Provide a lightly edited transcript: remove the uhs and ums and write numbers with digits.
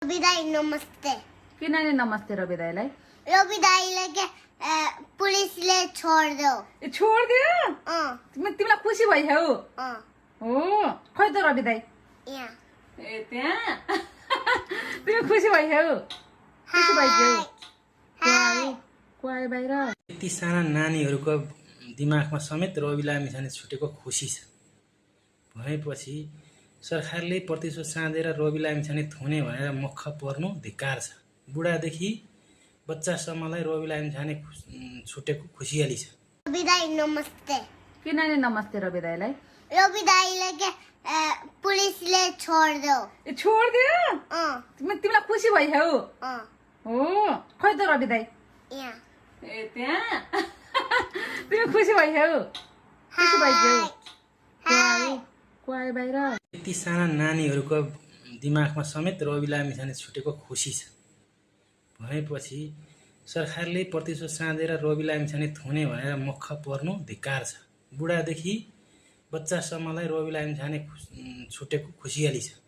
रवि दाई नमस्ते। किन नि नमस्ते रवि दाईलाई? रवि दाईलाई के पुलिसले छोड्दियो। छोड्दियो? तिमीलाई खुसी भइहाउ? हो खै त रवि दाई यहाँ ए त्यहाँ तिमी खुसी भइहाउ? खुसी भइहाउ? क्वाइ बाहिर यति साना नानीहरूको दिमागमा समेत रवि लामिछाने छुटेको खुसी छ भनेपछि सरकारले प्रतिशोध साँधेर रवि लामिछाने थुने भनेर मख पर्नु धिक्कार छ। बुढादेखि बच्चासम्मलाई रवि लामिछाने छुटेको खुसियाली छ। रवि दाई नमस्ते। किन नि नमस्ते रवि दाईलाई? रवि दाईलाई के पुलिसले छोड्दियो। छोड्दियो? तिमीलाई खुसी भइहाउ? हो खै त रवि दाई यहाँ ए त्यहाँ तिमी खुसी भइहाउ? खुसी भइहाउ? क्वाइ बाहिर यति साना नानीहरूको दिमागमा समेत रवि लामिछाने छुटेको खुसी छ भनेपछि सरकारले प्रतिशोध साँधेर रवि लामिछाने थुने भनेर मख पर्नु धिक्कार छ। बुढादेखि बच्चासम्मलाई रवि लामिछाने छुटेको खुसियाली छ।